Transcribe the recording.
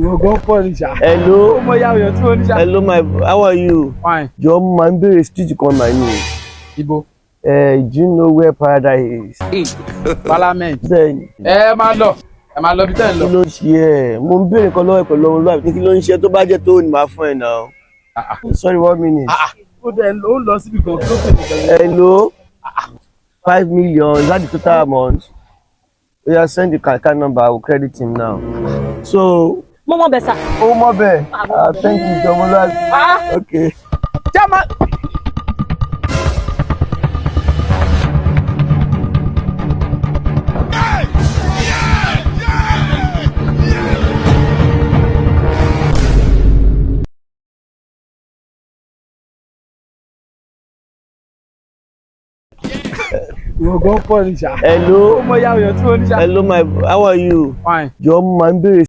Ìwọ gan pọ̀ ní ṣá. Hello. Ó mọ ìyá òyìn tí mo ní ṣá. Hello my, how are you? Fine. Jọ, mo máa ń béèrè street kan mà ní. Ibo? Do you know where paradise is? Parliament. Bẹ́ẹ̀ni. Ẹ máa lọ. Ẹ máa lọ bí tẹ́ ń Kí lọ. ló ń ṣe ẹ́? Mo ń béèrè kan lọ́wọ́ ẹ̀ pẹ̀lú ọmọlúwàbí pé kí ló ń ṣe, tó bá jẹ́ tó ní màá fún ẹ náà. Sorry, one minute. Ó dẹ̀ ó ń lọ síbi kan tó pè ní gan. Hello. 5 million, is that the total amount? Oya, send the card number, I will credit him now. So Mo mọ bẹ̀ sà. Ó mọ̀ bẹ́ẹ̀. Ah, thank you, ọmọlúwàbí. Okay. Jama. Ìwọ gan pọ̀ ní ṣá. Hello. Ó mọ ìyá òyìn tí mo ní ṣá. Hello my, how are you? Fine. Jọ, mo máa ń béèrè